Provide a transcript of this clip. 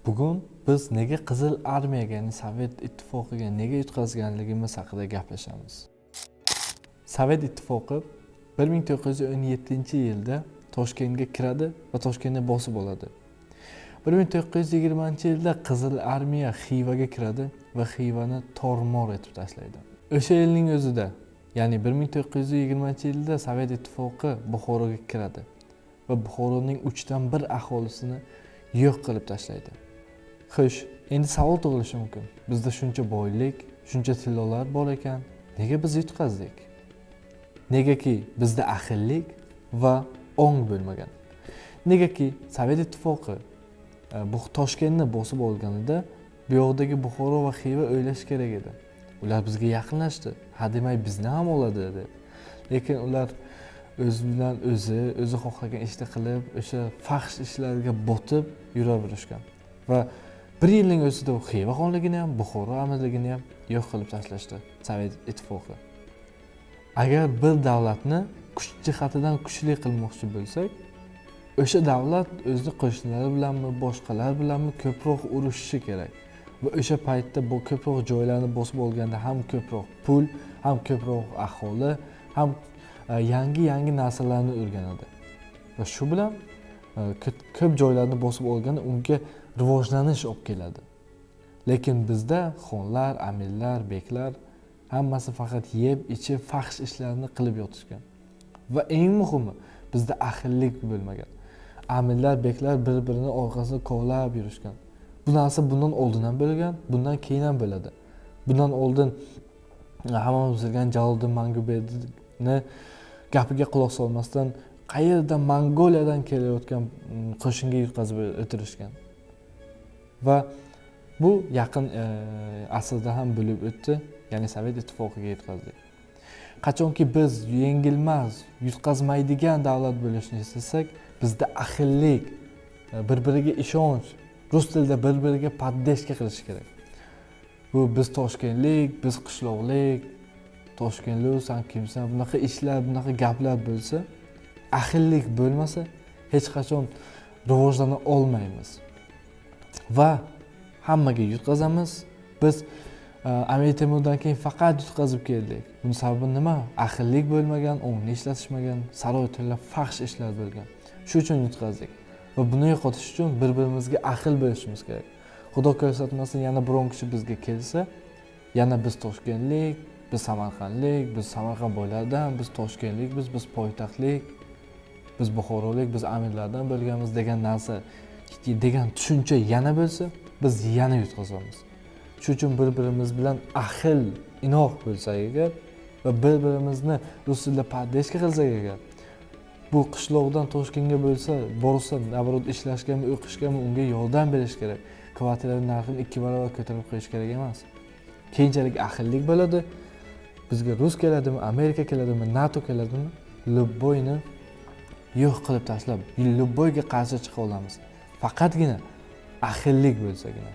Bugun biz nega Qizil armiyaga, ya'ni Sovet Ittifoqiga nega yutqazganligimiz haqida gaplashamiz. Sovet Ittifoqi 1917-yilda Toshkentga kiradi va Toshkentni bosib oladi. 1920-yilda Qizil armiya Xivaga kiradi va Xivani tormor etib tashlaydi. O'sha yilning o'zida, ya'ni 1920-yilda Sovet Ittifoqi Buxoroga kiradi va Buxoroning 1/3 aholisini yo'q qilib tashlaydi. Xo'sh, endi savol tug'ilishi mumkin. Bizda shuncha boylik, shuncha tillolar bor ekan, nega biz yutqazdik? Negaki bizda ahillik va ong bo'lmagan. Negaki Sovet Ittifoqi bu Toshkentni bosib olganida bu yoqdagi Buxoro va Xiva o'ylash kerak edi. Ular bizga yaqinlashdi. Ha demay bizni ham oladi deb. Lekin ular o'zi bilan o'zi xohlagan ishni qilib, o'sha fahsh ishlarga botib yuraverishgan. Va bir yilning o'zida Xiva xonligini ham, Buxoro amirligini ham yo'q qilib tashlashdi Sovet Ittifoqi. Agar bir davlatni kuch jihatidan kuchli qilmoqchi bo'lsak, o'sha davlat o'zini qo'shnilari bilanmi, boshqalar bilanmi ko'proq urushishi kerak. Va o'sha paytda bu ko'proq joylarni bosib olganda ham ko'proq pul, ham ko'proq aholi, ham yangi-yangi narsalarni o'rganadi. Va shu bilan ko'p joylarni bosib olganda unga rivojlanish olib keladi. Lekin bizda xonlar, amirlar, beklar hammasi faqat yeb, ichib, fahsh ishlarni qilib yotishgan. Va eng muhimi, bizda ahillik bo'lmagan. Amirlar, beklar bir-birini orqasini kovlab yurishgan. Bu narsa bundan oldin ham bo'lgan, bundan keyin ham bo'ladi. Bundan oldin hammamiz bilgan Jaloliddin Manguberdini gapiga quloq solmasdan qayerdan Mongoliyadan kelayotgan qo'shinga yutqazib o'tirishgan. Va bu yaqin asrda ham bo'lib o'tdi, ya'ni Sovet Ittifoqiga yutqazdik. Qachonki biz yengilmas, yutqazmaydigan davlat bo'lishni istasak, bizda ahillik, bir-biriga ishonch, rus tilida bir-biriga poddeshka qilish kerak. Bu biz toshkentlik, biz qishloqlik, toshkentlik, san kimsan, bunaqa ishlar, bunaqa gaplar bo'lsa, ahillik bo'lmasa, hech qachon rivojlana olmaymiz. Va hammaga yutqazamiz. Biz Amir Temurdan keyin faqat yutqazib keldik. Buning sababi nima? Ahillik bo'lmagan, ongni ishlatishmagan, saroy tillar fahsh ishlar bo'lgan. Shu uchun yutqazdik. Va buni yo'qotish uchun bir-birimizga ahil bo'lishimiz kerak. Xudo ko'rsatmasin, yana biron kishi bizga kelsa, yana biz toshkentlik, biz samarqandlik, biz Samarqand boylaridan, biz toshkentlik, biz poytaxtlik, biz buxorolik, biz amirlardan bo'lganmiz degan narsa, degan tushuncha yana bo'lsa, biz yana yutqazamiz. Shu uchun bir-birimiz bilan ahil, inoq bo'lsak agar va bir-birimizni rus tilida poddeshka qilsak agar, bu qishloqdan Toshkentga bo'lsa, borsa, naborot ishlashgami, o'qishgami unga yordam berish kerak. Kvartiraning narxini 2 barobar ko'tarib qo'yish kerak emas. Keyinchalik ahillik bo'ladi. Bizga rus keladimi, Amerika keladimi, NATO keladimi, Lubboyni yo'q qilib tashlab, Lubboyga qarshi chiqa olamiz. Faqatgina ahillik bo'lsagina.